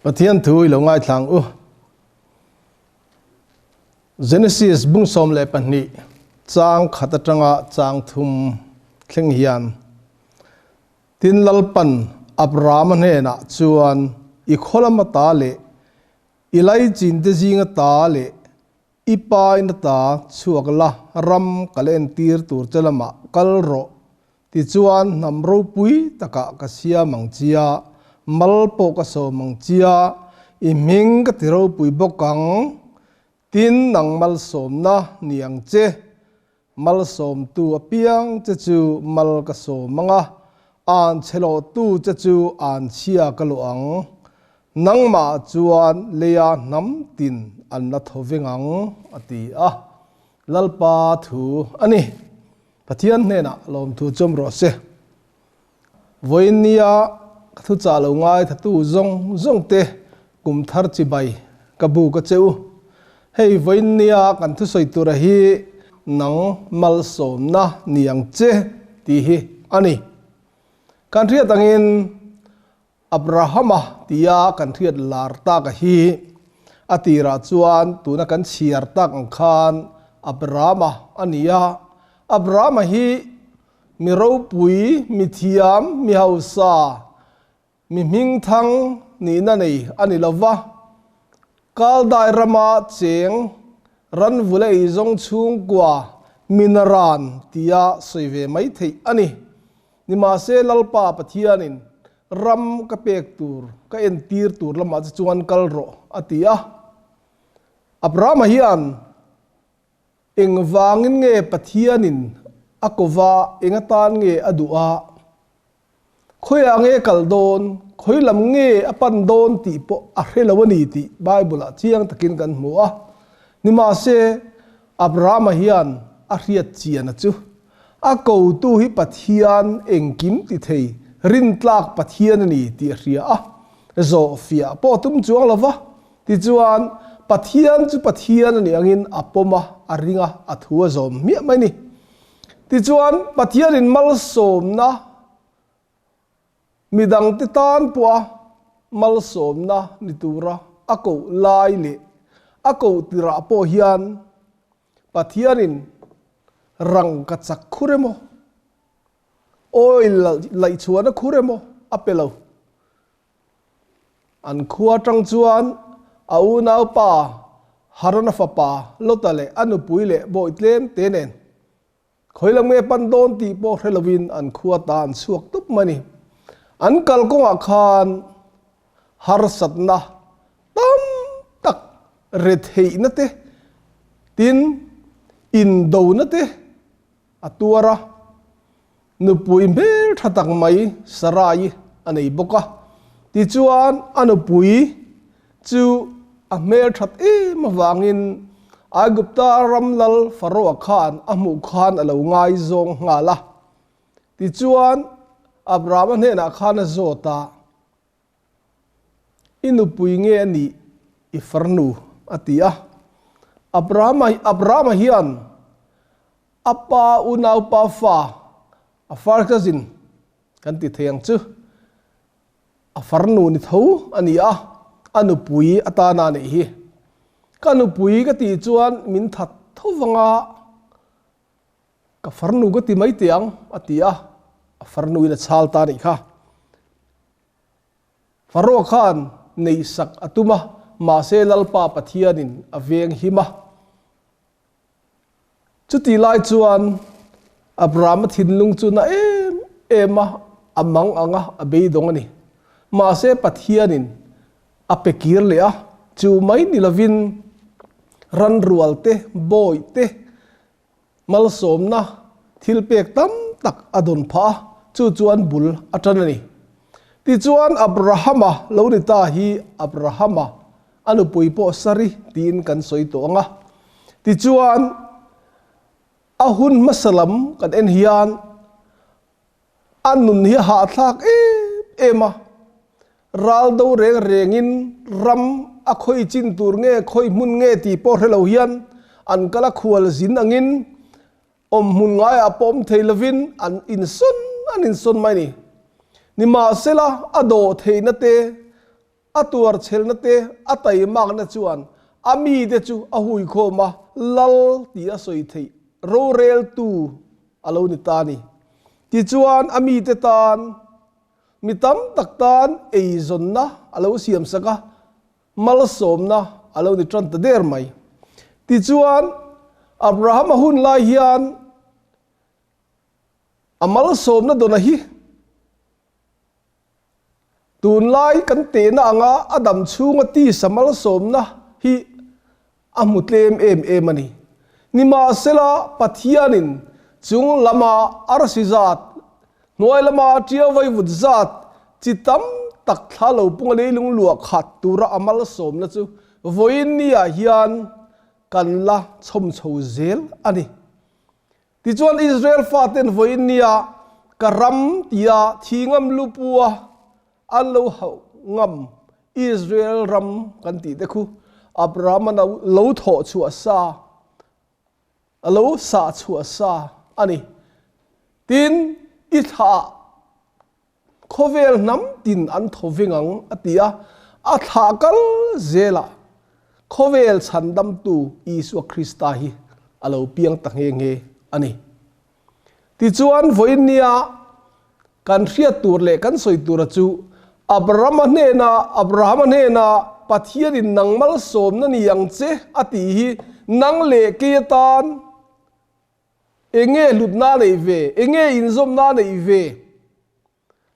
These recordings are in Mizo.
Pathian thu i lo ngaithlang u. Genesis bung 12 chang khat atanga chang thum thleng hian Tin Lalpan Abrahama hnenah chuan i khawlama ta leh i laichin te zinga ta leh I pa in ata chhuak la, ram ka la entir tur che lamah kal rawh, tichuan hnam ropui takah ka siam ang chia, mal pawh ka sawm ang chia, i hming ka ti ropui bawk ang, tin nang malsawmna ni ang che, malsawmtu apiang che chu mal ka sawm ang a, an chhe lawhtu che chu an chhia ka luah ang. Nangmah chuan leia hnam tin an la tho veng ang, a ti a. Lalpa thu a ni. Pathian hnenah lawmthu chawm rawh se. Vawiin nia ka thuchah lo ngaithatu zawng zawng te kum thar chibai ka bu ka che u. Hei vawiin nia kan thusawi tura hi nang malsawmna ni ang che tih hi a ni. Kan hriat angin Abrahama tia kan hriat lar tak a hi a tirah chuan tuna kan chhiar tak ang khan Abrahama a ni a. Abrahama hi mi ropui, mi thiam, mi hausa, mi hmingthang nihna nei a ni lo va. Kaldai rama cheng ranvul a eizawng chhungkua minaran tia sawi ve mai theih a ni. Nimahse Lalpa Pathianin ram ka pek tur, ka entir tur lamah che chuan kal rawh, a ti a. Abrahama hian engvangin nge Pathianin a kova eng atan nge a duh a, khawiah nge kal dawn, khawi lam nge a pan dawn tih pawh a hre lo a ni tih Bible-ah chiang takin kan hmu a. Nimahse Abrahama hian a hriat chian a chu. A kotu hi Pathian engkim ti thei, rintlak Pathian a ni tih a hria a, zawhfiah pawh a tum chuang lo va. Tichuan, Pathian chu Pathian a nih angin a pawm a, a ring a, a thu a zawm hmiah mai a ni. Tichuan, Pathianin malsawmna midangte tan pawha malsawmna ni tura a koh lai leh a koh tirah pawh hian Pathianin rang ka chak khur emaw, oil laihchhuahna khur emaw a pe lo. An khua atang chuan a unaupa Harana fapa Lota leh a nupui leh bawi tlem te nen khawi lam nge pan dawn tih pawh hre lovin an khua ta an chhuak tup mai a ni. An kalkawngah khan harsatna tam tak retheihna te, tin, indona te a tuar a, nupui hmel tha tak mai Sarai a nei bawk a. Tichuan, a nupui chu a hmel that em avangin Aigupta ram lal Faroa khan a hmuh khan a lo ngaizawng nghal a. Tichuan, Abrahama hnenah khan a zawt a. I nupui nge a nih i farnu? a ti a. Abrahama Abrahama hian a pa unaupa fa, a far cousin kan ti thei ang chu, a farnu ni tho a ni a, a nupui atana a neih hi. Ka nupui ka tih chuan min that tho vang a, Ka farnu ka ti mai teh ang, a ti a, a farnuin a chhal ta a nih kha. Faroa khan neihsak a tum a, mahse Lalpa Pathianin a veng him a. Chutih lai chuan Abrahama thinlung chu na em em a, a mang ang a, a beidawng a ni. Mahse Pathianin a pe kir leh a, chu mai ni lovin ranrual te, bawih te, Malsawmna thil pek tam tak a dawn phah a, chu chuan bul a tan a ni. Tichuan Abrahama lo ni ta hi Abrahama a nupui pawh Sari tiin kan sawi tawh ang a. Tichuan a hun hmasa lam kan en hian A nun hi a hahthlak em em a, ral do reng rengin ram a khawi chin tur nge khawi hmun nge tih pawh hre lo hian an kal a khual zin angin awm hmun ngaiah pawh awm thei lovin an insawn an insawn mai a ni. Nimahsela a dawh theihna te. A tuar chhelna te, a taimakna chuan a mite chu a huikhawm a, lal tih a sawi theih roreltu a lo ni ta a ni. Tichuan, a mite tan, mi tam tak tan eizawnna a lo siamsak a, malsawmna a lo ni tan ta der mai. Tichuan, Abrahama hun lai hian a malsawmna dawna hi Tunlai kan tehna anga a dam chhunga tisa malsawmna hi a hmu tlem em em a ni. Nimahsela, Pathianin chung lama arsi zat, hnuai lama ṭiau vaivut zat chi tam tak thla lo punga leilung luah khat tura a malsawmna chu vawiin niah hian kan la chhawm chho zel a ni. Tichuan Israel faten vawiin nia ka ram tia thi ngam lupua an lo hauh ngam Israel ram kan tih te khu Abrahama lo thawh chhuah sa, a lo sah chhuah sa a ni. Tin, i thlah Khawvel hnam tin an thaw veng ang, a ti a. A thlah kal zelah khawvel chhandamtu Isua Krista hi a lo piang ta nghe nghe a ni. Tichuan, vawiin nia kan hriat tur leh kan sawi tura chu Abrahama hnena Abrahama hnena Pathianin nang malsawmna ni ang che a tih hi nang leh kei atan Enge hlutna a neih ve? Enge inzawmna a neih ve?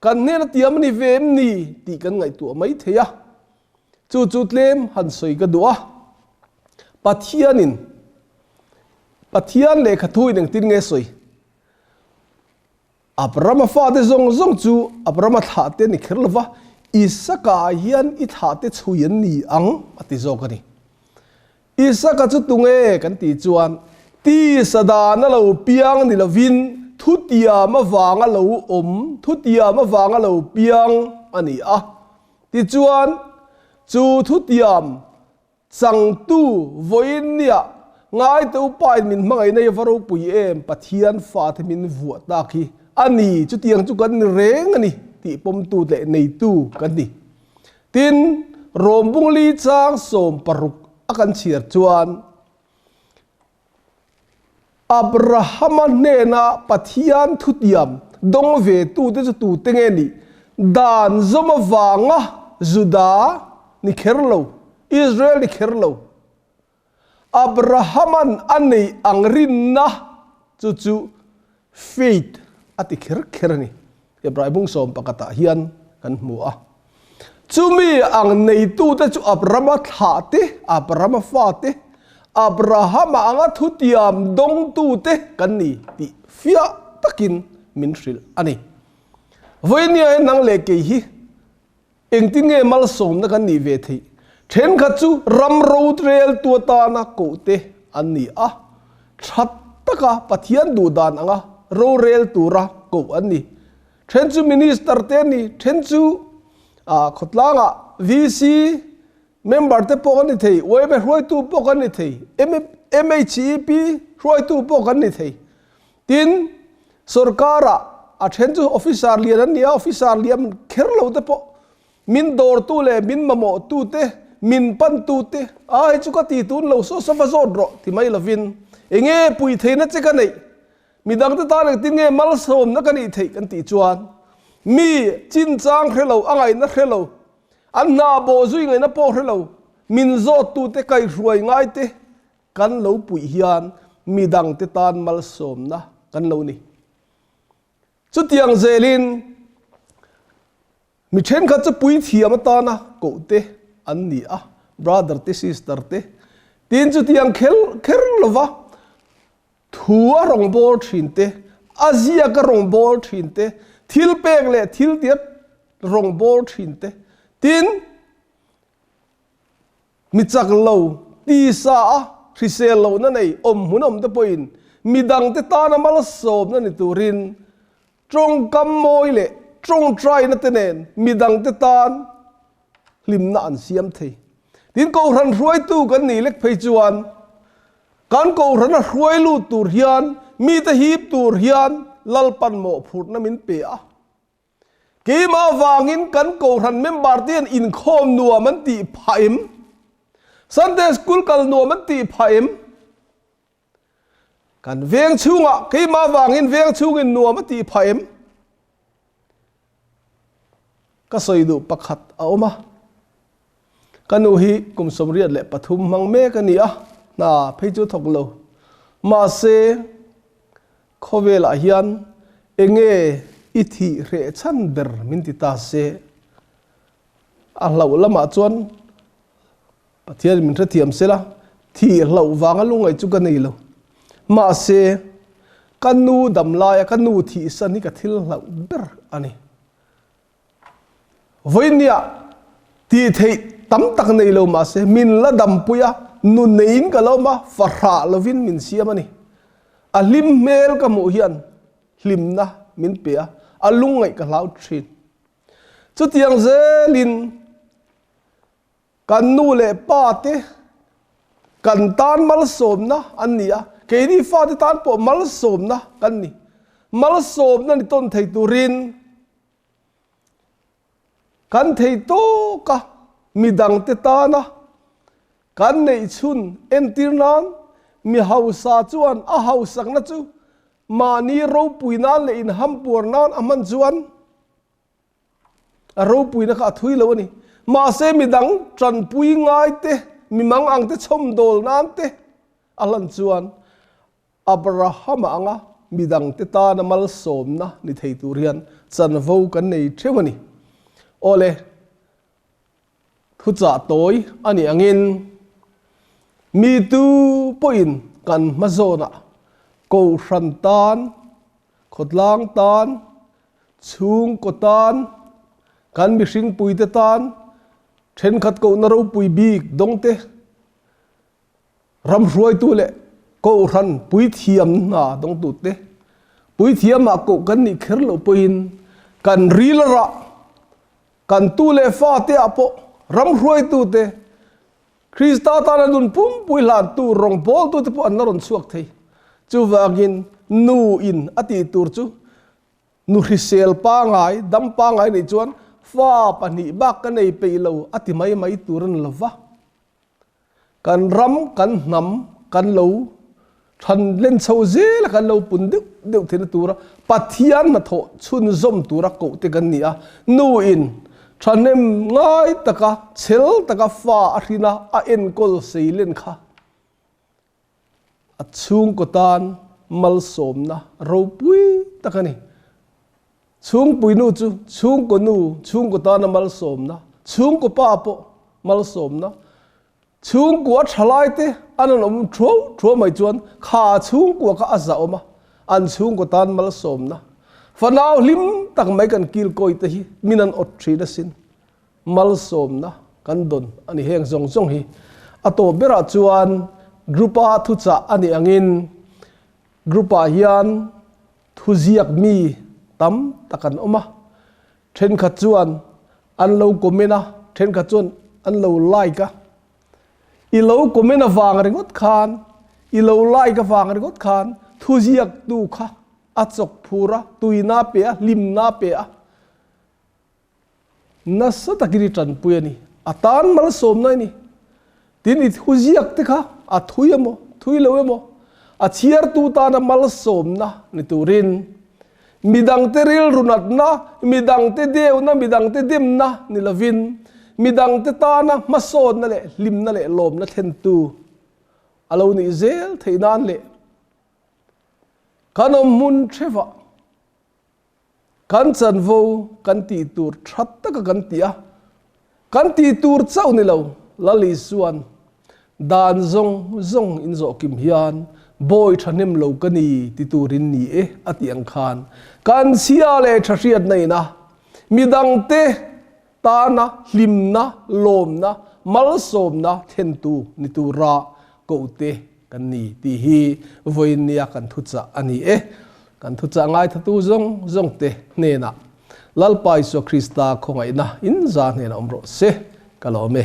Kan hnena tiam a ni ve em ni tih kan ngaihtuah mai thei a. Chu chu tlem han sawi ka duh a. Pathianin Pathian lehkha thuin engtin nge sawi? Abrahama fate zawng zawng chu Abrahama thlahte a ni kher lo va, Isaka-ah hian i thlahte chhui an ni ang a ti zawk a ni. Isaka chu tunge kan tih chuan tisa dan a lo piang ni lovin thutiam avanga lo awm, thutiam avanga lo piang a ni a. Tichuan, chu thutiam changtu vawiin nia ngaite upain min hmangaihna hi va ropui em, Pathian fate min vuah tak hi a ni, chutiang chu kan ni reng a ni tih pawmtu leh neitu kan ni. Tin, Rawmbungli chang 16 a kan chhiar chuan, Abrahama hnena Pathian thutiam dawng ve tute chu tute nge nih? Dan zawm avanga Juda ni kher lo, Israel ni kher lo. Abrahaman a neih ang rinna chu chu faith a ti kher kher a ni. Hebrai bung 11 ah hian kan hmu a. Chumi ang neitute chu Abrahama thlah te, Abrahama fa te, Abrahama anga thutiam dawngtute kan ni tih fiah takin min hrilh a ni. Vawinia hian nang leh kei hi Engtin nge malsawmna kan nih ve theih? Thenkhat chu ram roreltu atana kohte an ni a, tha taka Pathian duhdan anga rorel tura koh an ni. Then chu Minister te an ni, then chu khawtlangah VC member te pawh kan ni thei, YMA hruaitu pawh kan ni thei, MHEP hruaitu pawh kan ni thei. Tin, sorkarah a then chu officer lian an ni a, officer lian kher lo te pawh min dawrtu leh min mamawhtu te, min pantu te, a hei chu ka ti tun lo saw saw va zawt rawh ti mai lovin enge pui theihna che ka neih, midang te tan engtin nge malsawmna ka nih theih kan tih chuan mi chinchang hre lo, a ngaihna hre lo, an hna bawh zui ngaihna pawh hre lo, min zawttu te, kaihruai ngai te, Kan lo puih hian midangte tan malsawmna kan lo ni. Chutiang zelin mi thenkhat chu puithiam atana kohte an ni a, brother te sister te, tin chutiang kher kher lova thu a rawngbâwl thin te, a ziak a rawngbâwl thin te, thil pek leh thil tia rawngbâwl thin te, tin Mi chak lo, tisa a hrisel lohna nei awm hmun awm te pawhin midangte tana malsawmna ni turin tawngkam mawi leh tawngtaina te nen midangte tan hlimna an siam thei. Tin, Kohhran hruaitu kan nih lek phei chuan kan Kohhrana hruai lut tur hian mite hip tur hian Lalpan mawhphurhna min pe a. Keimah vangin kan Kohhran member te hian inkhawm nuam an tih phah em? Sunday School kal nuam an tih phah em? Kan veng chhungah keimah vangin veng chhungin nuam a tih phah em? Ka sawi duh pakhat a awm a. Ka nu hi kum 83 hmang mek a ni a, hna phei chu thawk lo. Mahse, khawvelah hian enge i thih hreh chhan ber min ti ta se. A hlauh lamah chuan Pathian min hrethiam sela, thih hlauh vanga lungngaih chu ka nei lo. Mahse, ka nu dam laia ka nu thihsan hi ka thil hlauh ber a ni. Vawinia tih theih tam tak nei lo mahse, min la dampui a, nu neiin ka lo awm a, fahrah lovin min siam a ni. A hlim hmel ka hmuh hian hlimna min pe a, a lungngaih ka hlau thin. Chutiang zelin Kan nu leh pa te kan tan malsawmna an ni a, keini fate tan pawh malsawmna kan ni. Malsawmna ni tawn thei turin kan thei tawk a, midangte tana kan neih chhun entir nan mi hausa chuan a hausakna chu mahni ropui nan leh inhampuar nan a hman chuan A ropuina kha a thui lo a ni. Mahse midang tanpui ngai te, mi mang ang te chhawmdawl nan te a hlan chuan Abrahama anga midang te tana malsawmna ni thei tur hian chanvo kan nei theuh a ni. Awle, thuchah tawi a nih angin mi tu pawhin kan hma zawnah Kohhran tan, khawtlang tan, Chhungkaw tan, kan mihringpuite tan thenkhat kohna ropui bik dawngte, ramhruaitu leh kohhran puithiam hna dawngtute, puithiamah koh kan nih kher loh pawhin kan ril a rah, kan tu leh fate ah pawh ramhruaitute, Krista tana nun pumpui hlantu rawngbawltute pawh an la rawn chhuak thei. Chuvangin nu in a tih tur chu Nu hrisel pangai, dam pangai nih chuan fa pahnih bak ka nei peih lo a ti mai mai tur a ni lo va. Kan ram, kan hnam, kan lo than len chho zel a, kan lo pun deuh deuh theihna tura Pathian hnathawh chhunzawm tura koh te kan ni a. Nu in thahnem ngai taka, chhel taka fa a hrin a, a enkawl sei len kha. A chhungkaw tan malsawmna ropui tak a ni. Chhungpui nu chu chhungkaw nu, chhungkaw tana malsawmna, chhungkaw pa pawh malsawmna, chhungkua thalai te an rawn awm thuau thuau mai chuan kha chhungkua kha a zahawm a, an chhungkaw tan malsawmna. Fanau hlim tak mai kan kilkawi te hi min an awt thin asin. Malsawmna kan dawn a ni heng zawng zawng hi. A tawp berah chuan group-a thuchah a nih angin group-ah hian thuziak mi tam tak an awm a, thenkhat chuan an lo comment a, thenkhat chuan an lo like a. I lo comment avang ringawt khan, i lo like avang ringawt khan thuziaktu kha a chawk phur a, tuina pe a, hlimna pe a. Nasa takin i tanpui a ni. A tan malsawmna i ni. Tin, i thuziak te kha a thui emaw, thui lo emaw, a chhiartu tana malsawmna ni turin midangte rilru natna, midangte deuna, midangte demna ni lovin midangte tana hmasawnna leh hlimna leh lawmna thlentu a lo nih zel theih nan leh kan awm hmun thevah Kan chanvo kan tih tur tha taka kan ti a, kan tih tur chauh ni lo, Lal Isua'n dan zawng zawng in zawh kim hian bawi thahnem lo ka ni ti turin ni e a tih ang khan kan chhia leh tha hriatna ina midangte tana hlimna, lawmna, malsawmna thlentu ni tura kohte kan ni tih hi vawiinnia kan thuchah a ni e. Kan thuchah ngaithatu zawng zawngte hnenah Lalpa Isua Krista khawngaihna in za hnenah awm rawh se. Ka lawm e.